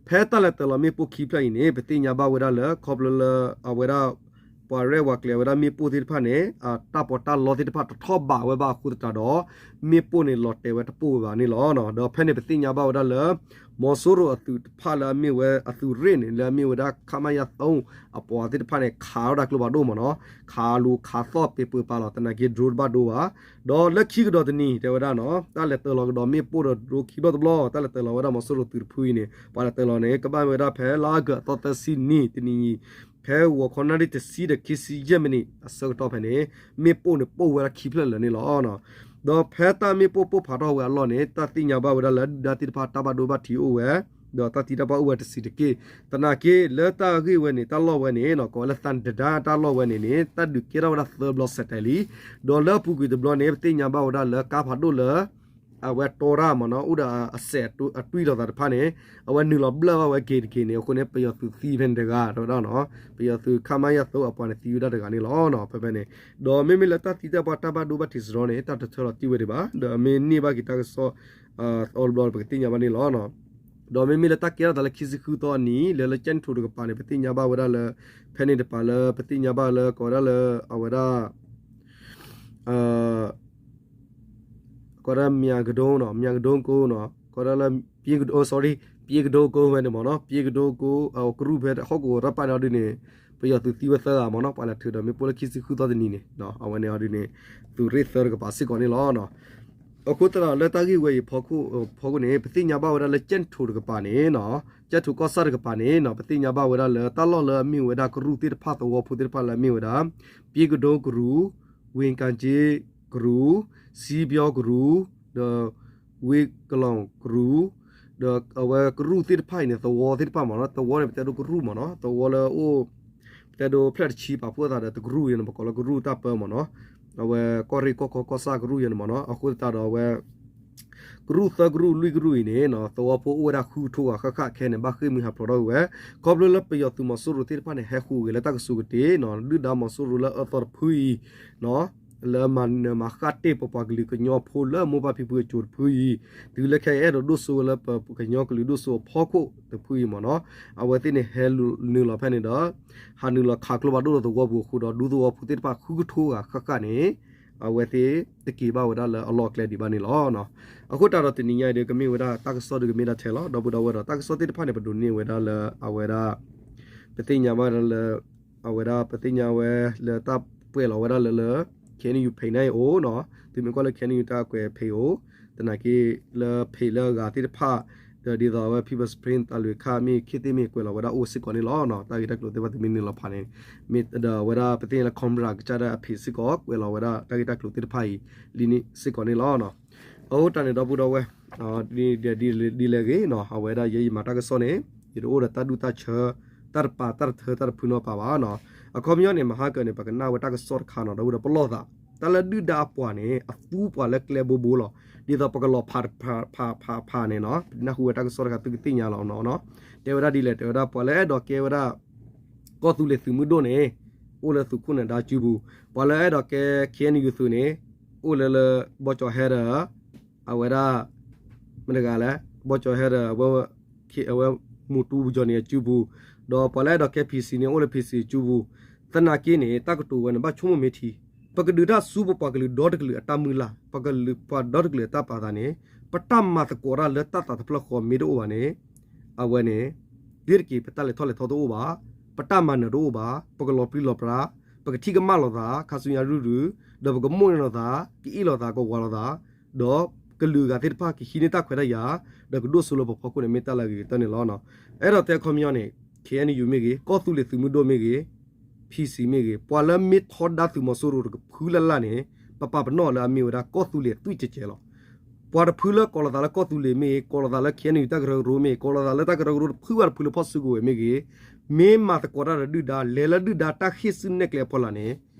ဖဲတၢ်လဲၤတၢၤလီၤမ့ၣ်ပိၢ်ခံဖျၢၣ်အံၤန့ၣ် ပသ့ၣ်ညါဘၣ်ဝဲဒၣ်လၢ ခီဖျိလၢ အဝဲဒၣ် ပှၤရဲၣ်ပှၤကျဲၤဝဲဒၣ်မ့ၣ်ပိၢ်သ့ၣ်တဖၣ်န့ၣ် တၢ်ပီးတၢ်လီသ့ၣ်တဖၣ်တထီၣ်ဘးဝဲဘၣ်အဃိသတးဒီး မ့ၣ်ပိၢ်န့ၣ်လီၤတဲာ်ဝဲတပိၢ်ဝဲဘၣ်န့ၣ်လီၤ. ဒီးဖဲန့ၣ်ပသ့ၣ်ညါဘၣ်ဝဲဒၣ်လၢ မီၤစိရိၤအသုးတဖၣ်လၢအမ့ၢ်ဝဲအသုးရ့ၣ်န့ၣ် လၢအမ့ၢ်ဝဲဒၣ် ခမရ သုံး အပှၤသ့ၣ်တဖၣ်န့ၣ် ခးထီၣ်တၢ်ကျိဖးဒိၣ်မ့ၢ်နီၤ, ခးလိာ်ခးသီၣ်ပ့ၤပၢၤပာ်လီၤ သနာ်က့ drone တဘၣ်ဒိဘၣ်. ဒီးလၢခံကဒီးတနံၤ တဲဝဲဒၣ်နီၤ တၢ်လဲၤတၢၤလီၤကဒီးမ့ၣ်ပိၢ်ဒီး drone ခံဘျီတဘျီ တၢ်လဲၤတၢၤလီၤဝဲဒၣ်မီၤစိရိၤသုးတဖုအံၤန့ၣ် ပှၤလဲၤတၢၤလီၤန့ၣ် ကဘၣ်မ့ၢ်ဝဲဒၣ်ဖဲလါအီကူးအသီသၢဆံနံၤ တနံၤအံၤ ဖဲဂီၤခီနၣ်ရံၣ်တဆံဒီးခံဆံယဲၢ်မံးနံးအဆၢကတီၢ်ဖဲန့ၣ် မ့ၣ်ပိၢ်န့ၣ်ပိၢ်ဝဲဒၣ်ခံဖျၢၣ်လၢာ်န့ၣ်လီၤ. ဒီးဖဲတၢ်မ့ၣ်ပိၢ်ပိၢ်ဖးထီၣ်ဝဲအလီၢ်န့ၣ် တၢ်သ့ၣ်ညါဘၣ်ဝဲဒၣ်လၢဒုၣ်ဒါသ့ၣ်တဖၣ်တၢ်ဘၣ်ဒိဘၣ်ထံးအိၣ်ဝဲ, ဒီးတၢ်သံတၢ်ပှၢ်အိၣ်ဝဲတဆံးတက့ၢ်. သနာ်က့လၢတၢ်ဂ့ၢ်ဝဲန့ၣ် တၢ်လီၢ်ဝဲန့ၣ် ကိးဝဲလၢ သၣ်ဒဒါ တၢ်လီၢ်ဝဲန့ၣ်န့ၣ် တၢ်ဒုးကဲထီၣ်ဝဲဒၣ်သၢဘျီစဲးတဲာ်လံ. ဒီးလၢအပူၤကွံာ်တဘျီန့ၣ် ပသ့ၣ်ညါဘၣ်ဝဲဒၣ်လၢကါဖးဒိၣ်လၢ အဝဲတီတၢ်မ့ၢ်နီၤ အိၣ်ဒီးအစဲးအတွံၢ်လိာ်သးတဖၣ်န့ၣ် အဝဲနုာ်လီၤဘျၢၣ်ဘၣ်ဝဲက့ၤတက့ၢ်န့ၣ် အဃိန့ၣ် ပယီၤသုးသံဖဲန့ၣ်တဂၤ တဲဝဲဒၣ်နီၤ ပယီၤသုး ခမရ သုံး အပှၤန့ၣ်သံဝဲဒၣ်တဂၤန့ၣ်လီၤ. ဖဲဖဲန့ၣ် ဒီးမ့မ့ၢ်လၢတၢ်သံတၢ်ပှၢ်တၢ်ဘၣ်ဒိဘၣ်ထံးစရီန့ၣ် တၢ်တထၢလီၤတံၢ်ဝဲဒံးဘၣ်. ဒီးမ့ၢ်န့ၢ်ဘၣ်က့ၤတၢ်ကစီၣ် အီၤတဘျီပကသ့ၣ်ညါဘၣ်န့ၣ်လီၤ. ဒီးမ့မ့ၢ်လၢတၢ်ကဲထီၣ်သးလၢခံဆံဃုသီအနံၤ လၢလၢကၠဲၣ်ထူးတကပၤန့ၣ် ပသ့ၣ်ညါဘၣ်ဝဲဒၣ်လၢ ဖဲန့ၣ်တပၤလၢပသ့ၣ်ညါဘၣ်လၢကိးဝဲဒၣ်လၢ အဝဲဒၣ် ကိးဒၣ် မၠးကဒိနီၤ မၠးကဒိကိနီၤ ကိးဒၣ်လၢ ပျ့ကဒိ sorry ပျ့ကဒိကိဝဲန့ၣ်မ့ၢ်နီၤ ပျ့ကဒိကိ ကရူၢ်ဖဲဟီၣ်ကဝီၤတၢ်ပာ်န့ၣ်အီၤဒုန့ၣ် ပယီၤသုးသံဝဲသၢဂၤမ့ၢ်နီၤ ပှၤလဲၤထုးဒီးမ့ၣ်ပိၢ်လၢခံဆံဃုသီတနံၤန့ၣ် အဝဲန့ၣ်အီၤဒုန့ၣ် သုးရ့ၣ်သၢတကပၤစ့ၢ်ကီးန့ၣ်လီၤ. အဃိသတးဒီးလၢတၢ်ဂ့ၢ်ဝဲအံၤဖီခိၣ်န့ၣ် ပသ့ၣ်ညါဘၣ်ဝဲဒၣ်လၢကၠဲၣ်ထူးတကပၤန့ၣ်နီၤ ကၠဲၣ်ထူးကီၢ်ဆၣ်တကပၤန့ၣ်နီၤ ပသ့ၣ်ညါဘၣ်ဝဲဒၣ်လၢတၢ်လီၢ်လၢအမ့ၢ်ဝဲဒၣ်ကရူၢ်သ့ၣ်တဖၣ်သဝီဖိသ့ၣ်တဖၣ်လၢအမ့ၢ်ဝဲဒၣ် ပျ့ကဒိကရူၢ် ဝ့ၢ်ကၣ်က့ကရူၢ် စံပျီကရူၢ် ဒီး ဝ့ၢ်ကလီၤကရူၢ် ဒီးအဝဲကရူၢ်သ့ၣ်တဖၣ်အံၤန့ၣ် သဝီသ့ၣ်တဖၣ်မ့ၢ်နီၤ သဝီန့ၣ် ပတဲဒိကရူၢ်မ့ၢ်နီၤ သဝီလၢအိၣ် ပတဲဒိဖျၢၣ်တဆံပာ်ဖှိၣ်သးဒီးတကရူၢ်ယဲန့ၣ် ပကိးလၢကရူၢ်တၢ်ပၢမ့ၢ်နီၤ အဝဲကီၢ်ရ့ၣ်ကီၢ်ခီကီၢ်ဆၣ်ကရူၢ်ယဲန့ၣ်မ့ၢ်နီၤ အဃိသတးဒီးအဝဲ ကရူၢ်သၢကရူၢ်လွံၢ်ကရူၢ်အံၤန့ၣ် သဝီဖိအိၣ်ဝဲဒၣ်ဃုကထိဂၤဃၣ်ဃၣ်ခဲန့ၣ် ဘၣ်ဃ့ၢ်မှံဟးဖျိးထီၣ်ဝဲ ခီဖျိလၢပယီၤသုးမီၤစိရိၤသ့ၣ်တဖၣ်န့ၣ် ဟဲဃုာ်ဂ့ၤလၢတၢ်ကဆူးကတ့ၢ် ဒုၣ်ဒါမီၤစိရိၤလၢအအၢသီတဖုအံၤ လၢမၤနၢၤမၤဃၣ်တ့ၢ်ပပှၤကလုာ်ကညီဖိလၢမိၢ်ပၢ်ဖံဖုအစိၤတဖုအံၤ တုၤလၢခဲအံၤအဲၣ်ဒိးဒိၣ်စိဝဲလၢပကညီကလုာ်ဒိၣ်စိအဖီခိၣ်တဖုအံၤမ့ၢ်နီၤ အဝဲသ့ၣ်န့ၣ်ဟဲနုာ်လီၤဖဲန့ၣ်ဒီး ဟးနုာ်လီၤခးကျိဖးဒိၣ်ဒီးသဝီပူၤအဃိဒီး ဒူသဝီဖိသ့ၣ်တဖၣ်ဃုကထိဂၤဃၣ်ဃၣ်န့ၣ် အဝဲသ့ၣ်တက့ၤဘၣ်ဝဲဒၣ်လၢအလီၢ်အကျဲဒံးဘၣ်န့ၣ်လီၤ. အဃိသတးဒီးတနံၤညါအံၤဒီး ကမ့ၢ်ဝဲဒၣ်တၢ်ကစီၣ်ဒုးကမ့ၢ်ဒၣ်ထဲလီၤ. ဒီပုၢ်ဒီဝဲၢ်ဒီးတၢ်ကစီၣ်သ့ၣ်တဖၣ်န့ၣ် ပဒိးန့ၢ်ဝဲဒၣ်လၢအဝဲဒၣ် ပသ့ၣ်ညါဘၣ်ဝဲဒၣ်လၢ အဝဲဒၣ်ပသ့ၣ်ညါဝဲလၢတၢ်ကွဲးလီၤဝဲဒၣ်လၢလၢ KNU page န့ၣ်အိၣ်နီၤ သုမ့ၢ်ကွၢ်လၢ KNU တၢ်ကွဲး page အိၣ် သနာ်က့လၢ page လၢအဂၤသ့ၣ်တဖၣ် ဒီးဒ်သိးအဝဲ People's Spring သးလွံၢ်ခါ မ့ၢ်ခ့သ့ၣ်မ့ၢ်ကွဲးလီၤဝဲဒၣ်အိၣ်စ့ၢ်ကီးန့ၣ်လီၤ. တၢ်ဂ့ၢ်တၢ်ကျိၤသ့ၣ်တဖၣ်သုမ့ၢ်နုာ်လီၤဖးန့ၣ် မ့ၢ်ဒီးအဝဲဒၣ်ပသ့ၣ်ညါလၢ Canberra ကစၢ်ဒၣ်အ page စ့ၢ်ကီး ကွဲးလီၤဝဲဒၣ်တၢ်ဂ့ၢ်တၢ်ကျိၤသ့ၣ်တဖၣ်အံၤ လံန့ၣ်စ့ၢ်ကီးန့ၣ်လီၤ. အဃိတၢ်န့ၣ်ဒီပုၢ်ဒီဝဲၢ် ဒ်လဲၣ်ဂ့ၤနီၤ အဝဲဒၣ်ယဲယမၤတၢ်ကစီၣ်န့ၣ် ယတအိၣ်ဒီးတၢ်ဒူၣ်တၢ်ဆၢ တၢ်တပာ်တၢ်တထၢတၢ်တဖုနီတပၤဘၣ်နီၤ. အခီပညီန့ၣ် မဟါကၢန့ၣ် ပကနၣ်ဝဲတၢ်ကစီၣ်တခါနီၤ ဒီပုၢ်ဒီဝဲၢ်ပလီၢ်သး တၢ်လၢဒုၣ်ဒါအပှၤန့ၣ် အသူပှၤလၢကျဲဘိဘိလီၤ. ဒ်သိးပကလီၤဖးဖးဖးဖးဖးန့ၣ်နီၤ ပနၢ်ဟူဝဲတၢ်ကစီၣ်တခါသုကသ့ၣ်ညါလီၤနီၤ. တဲဝဲဒၣ်ဒ်လဲၣ် တဲဝဲဒၣ်ပှၤလၢအဲၣ်ဒိးကဲဝဲဒၣ် ကီၢ်သူလ့ၤသုးမုၢ်ဒိၣ်န့ၣ် အိၣ်လၢသုးခိၣ်နၢၤဒါစုပူၤ, ပှၤလၢအဲၣ်ဒိးကဲ KNU သုးန့ၣ် အိၣ်လၢလၢ ဘီကၠီၤဟဲဒီး အဝဲဒၣ် မတၤတဂၤလဲၣ် ဘီကၠီၤဟဲဒီး အဝဲမူတူပူၤကၠီၤန့ၣ်အစုပူၤ, ဒီးပှၤလၢအဲၣ်ဒိးကဲ PC န့ၣ် အိၣ်လၢ PC အစုပူၤ, သနာ်က့န့ၣ် တၢ်ကတိၤဝဲန့ၣ် ဘၣ်ဆိကမိၣ်မ့ၢ်ထံ, ပကဒုးတၢ်ဆူပပှၤကလုာ်ဒီတကလုာ်အတၢ်မုၢ်လၢ်, ပှၤဒီတကလုာ်အတၢ်ပာ်သးန့ၣ်, ပတၢ်မၤသကိးတၢ်လၢတၢ်သးတဖျၢၣ်ဃီမ့ၢ်တအိၣ်ဘၣ်န့ၣ်, အဝဲန့ၣ် လ့ၤတက့ၤ ပတၢ်လဲၤထီၣ်လဲၤထီတအိၣ်ဘၣ်, ပတၢ်မၤနၢၤတအိၣ်ဘၣ်, ပကလီၤပြံလီၤပြါ, ပကထံၣ်ကမၣ်လိာ်သး ခါဆူညါရုၢ်ရုၢ်, ဒီးပကမိၣ်န့ၢ်လိာ်သး, ကအ့ၣ်လိာ်သး ကဝၤလိာ်သး, ဒီးကလုာ်အဂၤသ့ၣ်တဖၣ်ကဟံးန့ၢ်တၢ်ခွဲးတၢ်ယာ်, ဒီးကဒိၣ်စိလၢပဖီခိၣ်န့ၣ် မ့ၢ်တၢ်လၢအဂ့ၤကတၢၢ်န့ၣ်လီၤ. အဲၣ်ဒိးတဲအခီပညီန့ၣ် KNU မ့ၢ်ဂ့ၤ, ကီၢ်သူလ့ၤသုးမုၢ်ဒိၣ်မ့ၢ်ဂ့ၤ, PC မ့ၢ်ဂ့ၤ, ပှၤလၢမ့ၢ်ထီဒါသုးမီၤစိရိၤတကဖုလၢ်လၢ်န့ၣ် ပပာ်ပနီၣ်လၢအမ့ၢ်ဝဲဒၣ်ကီၢ်သူလ့ၤအသွံၣ်ကဲးကဲးလီၤ. ပှၤတဖုလၢကိးလီၤသးလၢကီၢ်သူလ့ၤမ့ၢ်ဂ့ၤ, ကိးလီၤသးလၢ KNU တၢ်ကရၢကရိမ့ၢ်ဂ့ၤ, ကိးလီၤသးလၢတၢ်ကရၢကရိတဖုဘၣ်တဖုလၢဖီၣ်စုကဝဲၤမ့ၢ်ဂ့ၤ, မ့ၢ်မၤသကိးတၢ်ဒီးဒုၣ်ဒါ လဲၤလၢဒုၣ်ဒါတၢ်ဃ့ၢ်ဆူၣ်နဲၣ်ကျဲအဖီလာ်န့ၣ်,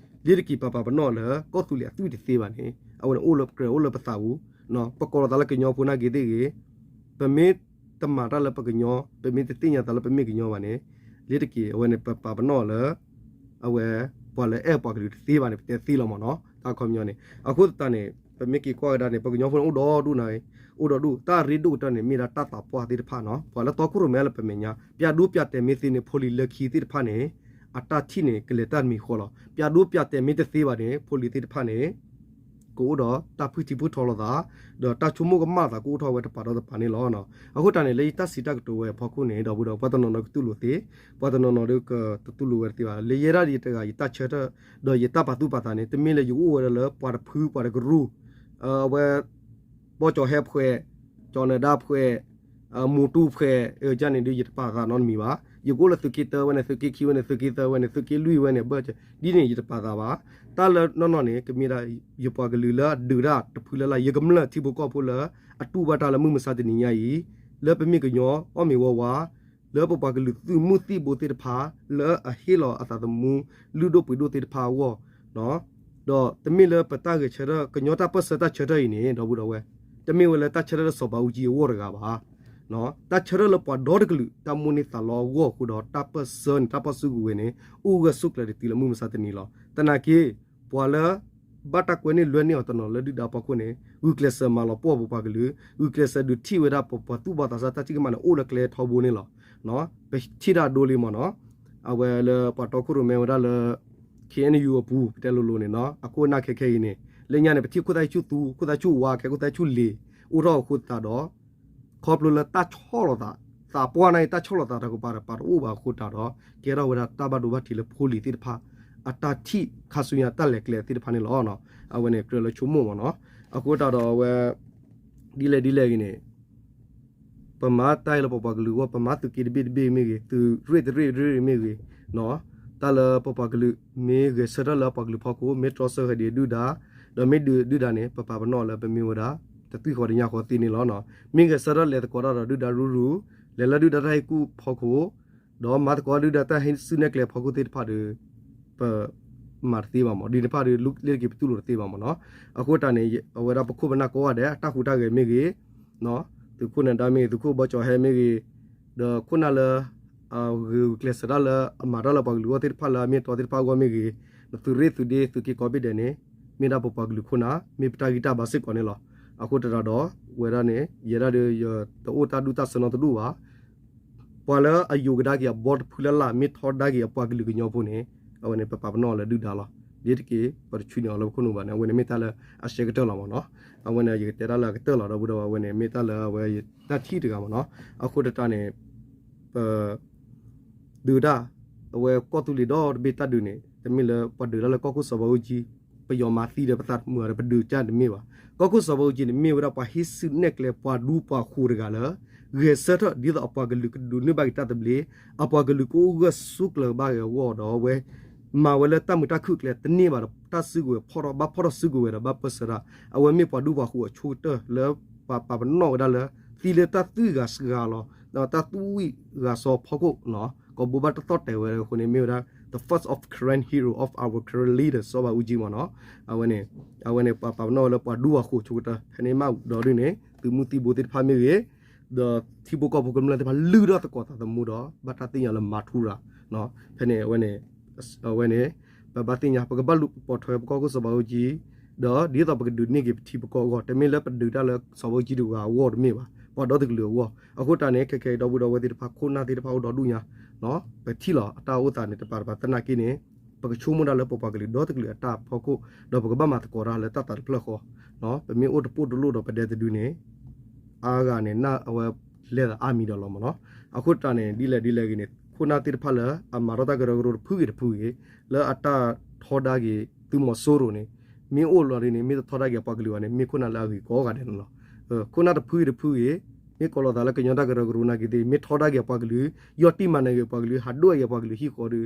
လ့ၤတက့ၤ ပပာ်ပနီၣ်လၢ ကီၢ်သူလ့ၤအသွံၣ်တသ့ဘၣ်န့ၣ် အဝဲန့ၣ်အိၣ်လၢကြၢးအိၣ်လၢပသးပူၤ, ပကိးလီၤသးလၢကညီဖိနာ်က့သ့ၣ်ဂ့ၤ, ပမ့ၢ်တမၤတၢ်လၢပကညီ, ပမ့ၢ်တသ့ၣ်ညါသးလၢပမ့ၢ်ကညီဘၣ်န့ၣ်, လ့ၤတက့ၤ အဝဲန့ၣ် ပပာ်ပနီၣ်လၢ အဝဲ ပှၤလၢအဲၣ်ပှၤကလုာ်တသ့ဘၣ်န့ၣ် ပတဲသ့လီၤမ့ၢ်နီၤ တၢ်ခီပညီန့ၣ်. အဃိသတးန့ၣ် ပမ့ၢ်က့ၤကွၢ်ကဒါန့ၣ် ပကညီဖိန့ၣ်အိၣ်ဒီဒူၣ်နၤ, အိၣ်ဒီဒူၣ်, တၢ်အရ့ဒိၣ်ကတၢၢ်န့ၣ် မ့ၢ်ဒၣ်တၢ်သးပှၢ်သ့ၣ်တဖၣ်နီၤ, ပှၤလၢတီခိၣ်ရိၣ်မဲလၢပမဲာ်ညါ ပျးဒိပျးတဲာ်မ့ၢ်သ့န့ၣ် ဖိလံၤလၢခံသ့ၣ်တဖၣ်န့ၣ် အတၢ်ထံၣ်န့ၣ် ကလဲၤတၢ်တမံၤဃီလီၤ. ပျးဒိပျးတဲာ်မ့ၢ်တသ့ဘၣ်န့ၣ် ဖိလံၤသ့ၣ်တဖၣ်န့ၣ် ကအိၣ်ဒီးတၢ်ဖုၣ်ထံဖုၣ်ထီလိာ်သး, ဒီးတၢ်ဆိကမိၣ်ကမၣ်သးကအိၣ်ထီၣ်ဝဲတပၤဒီးတပၤန့ၣ်လီၤ. အဃိတၢ်န့ၣ် လၢယတၢ်စံးတၢ်ကတိၤဝဲအဖီခိၣ်န့ၣ် ဒီပုၢ်ဒီဝဲၢ် ပှၤတနီၤနီၤကတူၢ်လိာ်သ့, ပှၤတနီၤနီၤဒီးကတတူၢ်လိာ်ဝဲတသ့ဘၣ်. လၢယဲဒၣ်ယတဂၤ ယတၢ်ဆၢထၢၣ် ဒီးယတၢ်ပာ်သူၣ်ပာ်သးန့ၣ် တမ့ၢ်လၢယအိၣ်ဝဲဒၣ်လၢပှၤတဖုပှၤတကရူၢ်, အဝဲ ဘီကၠီၤဟဲဖှဲး, ကၠီၤနၢၤဒါဖှဲး, မူတူၢ်ဖှဲး, ကန့ၣ်ဒီး ယတပာ်သးနီတမံၤဘၣ်. ယကအိၣ်လၢသုးက့တၢဝဲန့ၣ် သုးက့ခံဝဲန့ၣ် သုးက့သၢဝဲန့ၣ် သုးက့လွံၢ်ဝဲန့ၣ် ဘၣ်ဒ်န့ၣ် ယတပာ်သးဘၣ်. တၢ်လၢနီၢ်နီၢ်န့ၣ် ကမ့ၢ်ဒၣ် ယပှၤကလုာ်လၢအဒုးတၢ်တဖုလၢ်လၢ် ယကမျၢၢ်ထံဖိကီၢ်ဖိလၢအတူၢ်ဘၣ်တၢ်လၢမုၢ်မဆါတနံၤညါအံၤ, လၢပမ့ၢ်ကညီအီၣ်မ့ၤဝီဝါ, လၢပပှၤကလုာ်သုးမုၢ်သံၣ်ဘိသ့ၣ်တဖၣ် လၢအဟ့ၣ်လီၤအသးသမူ လုၢ်ဒိၣ်ပှ့ၤဒိၣ်သ့ၣ်တဖၣ်အဂီၢ်, ဒီးတမ့ၢ်လၢပတၢ်ဂဲၤဆၢထၢၣ် ကညီတၢ်ပၢၢ်ဆၢတၢ်ဆၢထၢၣ်အံၤန့ၣ် ဒီပုၢ်ဒီဝဲၢ် တမ့ၢ်ဝဲလၢတၢ်ဆၢထၢၣ်လၢစီၤဘးအူကၠံအဂီၢ်တဂၤဘၣ်. တၢ်ဆၢထၢၣ်လၢပှၤဒီတကလုာ် တၢ်မိၣ်န့ၢ်သးလီအဂီၢ်အဃိဒီး တၢ်ပၢၢ်ဆၢန့ၣ် တၢ်ပၢၢ်ဆၢဂ့ၤဝဲန့ၣ် အိၣ်ဂၢၢ်ဆိးကျၢၤတတုၤလၢမုၢ်မဆါတနံၤလီၤ. သနာ်က့ ပှၤလၢ ဘၣ်တၢ်ကွဲန့ၢ်လွဲန့ၢ်အီၤတနီၤလၢဒုၣ်ဒါအဖီခိၣ်န့ၣ် ဂုာ်ကျဲးစၢးမၤလီၤပှီၢ်ပပှၤကလုာ်, ဂုာ်ကျဲးစၢးဒုးထံၣ်ဝဲဒၣ်ပပှၤသူၣ်ဘီၣ်သးစၢ်တၢ်စံၣ်ကမၣ်န့ၣ် အိၣ်လၢကျဲထီဘိန့ၣ်လီၤ. ပထံၣ်တၢ်ဒိလံမ့ၢ်နီၤ, အဝဲလၢပှၤတီခိၣ်ရိၣ်မဲဝဲဒၣ်လၢ ခ့ၣ်အဲၣ်ယူၣ်အပူၤ ပတဲလိၤလိၤန့ၣ်နီၤ, အခိၣ်အနၢ်ခဲခဲအံၤန့ၣ် လၢညါန့ၣ် ပထံၣ်ခိၣ်သၣ်ဆူၣ်သူ, ခိၣ်သၣ်ဆူၣ်ဝါ ခဲခိၣ်သၣ်ဆူၣ်လ့ၤ အိၣ်ထီၣ်အဃိသတးဒီး ခီဖျိလၢတၢ်ဆီၣ်လီၤသး, သးပှၢ်န့ၣ် တၢ်ဆီၣ်လီၤသးတၢ်ကပၤတပၤတအိၣ်ဘၣ်အဃိသတးဒီး ကဲထီၣ်ဝဲဒၣ်တၢ်ဘၣ်ဒိဘၣ်ထံးလၢဖိလံၤသ့ၣ်တဖၣ် အတၢ်ထံၣ်ခါဆူညါတၢ်လဲၤကျဲသ့ၣ်တဖၣ်န့ၣ်လီၤ. အဝဲန့ၣ်ကြၢးလၢဆိကမိၣ်မ့ၢ်နီၤ, အဃိသတးဒီးအဝဲ ဒ်လဲၣ်ဒ်လဲၣ်ဂ့ၤန့ၣ် ပမၤတၢ်အံၤလၢပပှၤကလုာ်အဂီၢ်, ပမၤသုးက့တဘ့ၣ်တဘ့ၣ်မ့ၢ်ဂ့ၤ, သုးရ့ၣ်တရ့ၣ်တရ့ၣ်မ့ၢ်ဂ့ၤ, တၢ်လၢပပှၤကလုာ် မ့ၢ်ဂဲၤဆၢထၢၣ်လၢအပှၤကလုာ်ဖီခိၣ်, မ့ၢ်တြီဆၢဂဲၤဒံးဒုၣ်ဒါ, ဒီးမ့ၢ်ဒုးဒုၣ်ဒါန့ၣ် ပပာ်ပနီၣ်လၢပမ့ၢ်ဝဲဒၣ် တသွံၣ်ဃီတညၣ်ဃီသ့န့ၣ်လီၤ. မ့ၢ်ဂဲၤဆၢထၢၣ်လဲၤသကိးတၢ်ဒီးဒုၣ်ဒါရူရူ, လဲၤလၢဒုၣ်ဒါတၢ်ဟ့ၣ်ကူၣ်ဖီခိၣ်, ဒီးမၤသကိးဒုၣ်ဒါတၢ်ဟ့ၣ်စုနဲၣ်ကျဲဖီခိၣ်သ့ၣ်တဖၣ်ဒီး ပမၤတသ့ဘၣ်မ့ၢ်, ဒ်န့ၣ်တဖၣ်ဒီး လ့တက့ၤပတူၢ်လိာ်တသ့ဘၣ်မ့ၢ်နီၤ.အဃိတၢ်န့ၣ် အဝဲဒၣ်ပခိၣ်ပနၢ်ကိးဂၤဒဲး အတၢ်ဟူးတၢ်ဂဲၤမ့ၢ်ဂ့ၤ, သုးခိၣ်နၢၤဒါမ့ၢ်ဂ့ၤ, သုးခိၣ်ဘီကၠီၤဟဲမ့ၢ်ဂ့ၤ, ဒီးခိၣ်နၢ်လၢ ဂုာ်ကျဲးစၢးတၢ်လၢအမၤတၢ်လၢပှၤကလုာ်အဂီၢ်သ့ၣ်တဖၣ်လၢအမ့ၢ်တီသ့ၣ်တဖၣ်အဂီၢ်မ့ၢ်ဂ့ၤ, သုးရ့ၣ်သုးဒ့သုးက့ကိးဘ့ၣ်ဒဲးန့ၣ် မ့ၢ်ဒၣ်ပပှၤကလုာ်ခိၣ်နၢ် မ့ၢ်ပတၢ်ဂံၢ်တၢ်ဘါစ့ၢ်ကီးန့ၣ်လီၤ. အဃိသတးဒီး ဝဲဒၣ်န့ၣ် ယဲဒၣ်ဒီး ယတအိၣ်တၢ်ဒူတၢ်ဆၢနီတဒူၣ်ဘၣ်. ပှၤလၢအယိးကဒါက့ၤအဘီတဖုလၢ်လၢ် မ့ၢ်ထီဒါက့ၤအပှၤကလုာ်ကညီဖိန့ၣ် အဝဲန့ၣ် ပပာ်ပနီၣ်အီၤလၢဒုၣ်ဒါလီၤ. ဒ်တက့ၢ် ပတဆှၢန့ၢ်အီၤလၢပခိၣ်နူာ်ဘၣ်န့ၣ် အဝဲန့ၣ်မ့ၢ်တၢ်လၢအရှဲကတၢၢ်လီၤမ့ၢ်နီၤ. အဝဲန့ၣ် ယကတဲတၢ်လၢအကတၢၢ်လီၤ ဒီပုၢ်ဒီဝဲၢ် အဝဲန့ၣ် မ့ၢ်တၢ်လၢအဝဲတၢ်ထံၣ်တဂၤမ့ၢ်နီၤ. အဃိသတးန့ၣ် ပ ဒုးတၢ် အဝဲကီၢ်သူလ့ၤဒီတဘ့ၣ်တၢ်ဒုးန့ၣ် တမ့ၢ်လၢပှၤဒုးတၢ်လၢကီၢ်ခိၣ်စီၤဘးအူကၠံ ပယီၤမၤသံဒီးပသးမုာ်ဒီးပဒုးတၢ်တမ့ၢ်ဘၣ်. ကီၢ်ခိၣ်စီၤဘးအူကၠံန့ၣ် မ့ၢ်ဝဲဒၣ်ပှၤဟ့ၣ်စုနဲၣ်ကျဲပှၤဒူပှၤဃိၤတဂၤလၢ ဂဲၤဆၢထၢၣ်ဒ်သိးအပှၤကလုာ်ကဒုးန့ၢ်ဘၣ်က့ၤတၢ်သဘျ့, အပှၤကလုာ်ကအိၣ်ဂၢၢ်ဆိးကျၢၤဘၣ်ဂ့ၤအဂီၢ်ဒီးအဝဲ မၤဝဲလၢတၢ်မုာ်တၢ်ခုၣ်အကျဲတန့ၢ်ဘၣ်ဒီး တၢ်စုကဝဲၤဖီၣ်ထီၣ်ဘၣ်ဖီၣ်ထီၣ်စုကဝဲၤဒီးဘၣ်ပၢၢ်ဆၢတၢ် အဝဲမ့ၢ်ပှၤဒူပှၤဃိၤအဆိကတၢၢ်လၢ ပပာ်ပနီၣ်ဝဲဒၣ်လၢ သံလၢတၢ်သွံၣ်ဂၤစှၤလီၤ ဒီးတၢ်သွံၣ်ဂၤစီၤဖီခိၣ် ကိးဘိဘၣ်တသီၣ်တဲာ်ဝဲအဃိန့ၣ် မ့ၢ်ဝဲဒၣ် the first of Karen hero of our Karen leader စီၤဘးအူကၠံမ့ၢ်နီၤ. အဝဲန့ၣ် အဝဲန့ၣ် ပပာ်ပနီၣ်ဝဲလၢပှၤဒူပှၤဃိၤဆိကတၢၢ် ဖဲန့ၣ်မးဒီးဒ်န့ၣ် သုးမုၢ်သံၣ်ဘိသ့ၣ်တဖၣ်မ့ၢ်ဂ့ၤ ဒီးထံဖိကီၢ်ဖိကမျၢၢ်သ့ၣ်တဖၣ်လုၢ်ထီၣ်သကိးသးသမူဒီး ဘၣ်တၢ်သ့ၣ်ညါလၢမၤထူရၤ ဖဲန့ၣ် အဝဲန့ၣ် အဝဲန့ၣ် ပဘၣ်သ့ၣ်ညါ ပကဘၣ်လူၤပိာ်ထွဲပကီၢ်ခိၣ်စီၤဘးအူကၠံ ဒီးဒ်သိးပကဒုးန့ၢ်က့ၤပထံပကီၢ်အဂီၢ် တမ့ၢ်လၢပဒုးတၢ်လၢစီၤဘးအူကၠံတဂၤအဂီၢ်တမ့ၢ်ဘၣ် ပှၤဒီတကလုာ်အဂီၢ်. အဃိတၢ်န့ၣ် ခဲခဲအံၤ ဒီပုၢ်ဒီဝဲၢ်သ့ၣ်တဖၣ် ခိၣ်နၢ်သ့ၣ်တဖၣ်အိၣ်ဒီဒူၣ်ညါ ပထံၣ်လီၤအတၢ်အိၣ်သးန့ၣ် တပၤတပၤသနာ်က့န့ၣ် ပကဆိကမိၣ်ဒၣ်လၢပပှၤကလုာ်ဒီတကလုာ်အတၢ်ဖီခိၣ် ဒီးပကဘၣ်မၤသကိးတၢ်လၢတၢ်သးတဖျၢၣ်ဃီ ပမ့ၢ်အိၣ်တပိၢ်တလိၣ်ဒီးပဒဲတဒုန့ၣ် အါဂၤန့ၣ် အဝဲလဲၤသးအါမံၤဒီးလီၤမ့ၢ်နီၤ. အဃိတၢ်န့ၣ် ဒ်လဲၣ်ဒ်လဲၣ်ဂ့ၤန့ၣ် ခိၣ်နၢ်သ့ၣ်တဖၣ်လၢ အမၤထီၣ်တၢ်ကရၢကရိတဖုဂ့ၤတဖုဂ့ၤ လၢအတၢ်ထီဒါက့ၤသုးမီၤစိရိၤန့ၣ် မ့ၢ်အိၣ်လီၤဒ်န့ၣ် မ့ၢ်တထီဒါက့ၤအပှၤကလုာ်ဘၣ်န့ၣ် မ့ၢ်ခိၣ်နၢ်လၢအဂ့ၤကိးဂၤဒဲးန့ၣ်လီၤ. ခိၣ်နၢ်တဖုဂ့ၤတဖုဂ့ၤ မ့ၢ်ကိးလီၤသးလၢကညီတၢ်ကရၢကရိနာ်က့သ့ၣ် မ့ၢ်ထီဒါက့ၤအပှၤကလုာ် ယီၢ်တံၢ်မၤနၢၤက့ၤအပှၤကလုာ် ဟးဒိၣ်က့ၤအပှၤကလုာ်ဟံၣ်ဃီ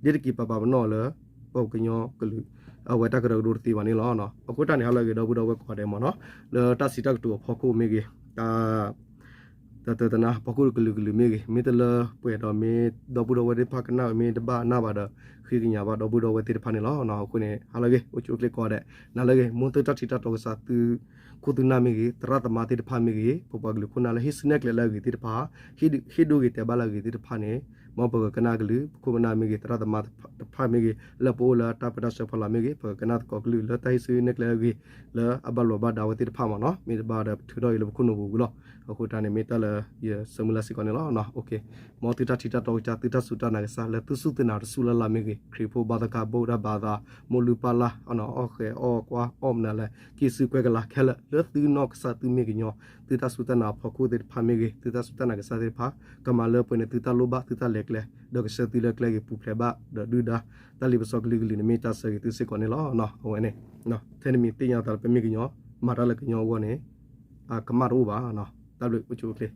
ဒီး ဒ်တက့ၢ်ပပာ်ပနီၣ်လၢ ပကညီကလုာ် အဝဲတၢ်ကရၢကရိတသ့ဘၣ်န့ၣ်လီၤ. အဃိတၢ်န့ၣ် ဟါလၢအဂ့ၤ ဒီပုၢ်ဒီဝဲၢ်ကိးဂၤဒဲးမ့ၢ်နီၤ လၢတၢ်စံးတၢ်ကတိၤအဖီခိၣ်မ့ၢ်ဂ့ၤ တၢ် တၢ်တနါ ဖီခိၣ်ကလုာ်ကလုာ်မ့ၢ်ဂ့ၤ မ့ၢ်တလၢပှဲၤဒီးမ့ၢ် ဒီပုၢ်ဒီဝဲၢ်သ့ၣ်တဖၣ်ကနၣ်ဝဲမ့ၢ်တဘၣ်နၢ်ဘၣ်ဒီး ဃ့ကညးဘၣ်ဒီပုၢ်ဒီဝဲၢ်သ့ၣ်တဖၣ်န့ၣ်လီၤ. အဃိန့ၣ် ဟါလၢအဂ့ၤ အိၣ်ဆူၣ်အိၣ်ချ့ကိးဂၤဒဲး နၤလၢအဂ့ၤ မိၢ်သုတၢ်ထံးတၢ်တီကစၢ်သု ခိၣ်သုနၢ်မ့ၢ်ဂ့ၤ သရၣ်သမါသ့ၣ်တဖၣ်မ့ၢ်ဂ့ၤ ပပှၤကလုာ်ခိၣ်နၢ်လၢဟ့ၣ်စုနဲၣ်ကျဲလၢအဂ့ၤသ့ၣ်တဖၣ် ဟ့ၣ်ဒိးဂ့ၤတဲဘၣ်လၢအဂ့ၤသ့ၣ်တဖၣ်န့ၣ် မ်ပကကနၣ်ကလုၢ် ပခိၣ်ပနၢ်မ့ၢ်ဂ့ၤ သရၣ်သမါတဖၣ်မ့ၢ်ဂ့ၤ လၢပအိၣ်လၢတၢ်ပၢတၢ်ဆှၢဖီလာ်မ့ၢ်ဂ့ၤ ပကကနၣ်သကိးကလုၢ်လၢတၢ်ဟံးစုနဲၣ်ကျဲအဂ့ၢ် လၢအဘၣ်လိာ်ဘၣ်ဒါဝဲသ့ၣ်တဖၣ်မ့ၢ်နီၤ. မ့ၢ်တဘၣ်ဒီးပထုးထီၣ်အံၤလၢပခိၣ်နူာ်ပူၤဝံၤလီၤ. အဃိတၢ်န့ၣ်မ့ၢ်တၢ်လၢယဆၢမုၢ်လၢ်စ့ၢ်ကီးန့ၣ်လီၤ. မ်သုတၢ်ထံၣ်တၢ်တီကစၢ် သုတၢ်စူၢ်တၢ်နာ်ကစၢ် လၢသုစူၢ်သုနာ်တစူၢ်လၢ်လၢ်မ့ၢ်ဂ့ၤ ခရံာ်ဖိဘါသကၤ ဘိၣ်တၢ်ဘါသး မိၢ်လုၢ်ပၢ်လၢ် အီၣ်ဃဲၤအီၣ်ကွၢ်အီၣ်မနုၤလဲၣ် က့ၤစုကွဲကလၤခဲလၢာ် လၢသုနီၢ်ကစၢ်သုမ့ၢ်ကညီ သုတၢ်စူၢ်တၢ်နာ်အဖီခိၣ်သ့ၣ်တဖၣ်မ့ၢ်ဂ့ၤ သုတၢ်စူၢ်တၢ်နာ်ကစၢ်သ့ၣ်တဖၣ် ကမၤလၢပှဲၤန့ၣ်သုတၢ်လိၣ်ဘၣ်သုတၢ်လဲၤကျဲ ဒီးကဆှၢသုလၢကျဲဂ့ၤပူၤဖျဲးဘၣ် ဒီးဒုၣ်ဒါ တၢ်လ့ပစီကလုာ်ကလုာ်န့ၣ်မ့ၢ်တၢ်ဆၢဂ့ၤသုစ့ၢ်ကီးန့ၣ်လီၤ. အဝဲန့ၣ် ထဲနမံၤသ့ၣ်ညါသးလၢပမ့ၢ်ကညီ မၤတၢ်လၢကညီအဂီၢ်န့ၣ် အကမၣ်တအိၣ်ဘၣ်. တၢ်ဘျုးအိၣ်ဆူၣ်အိၣ်ချ့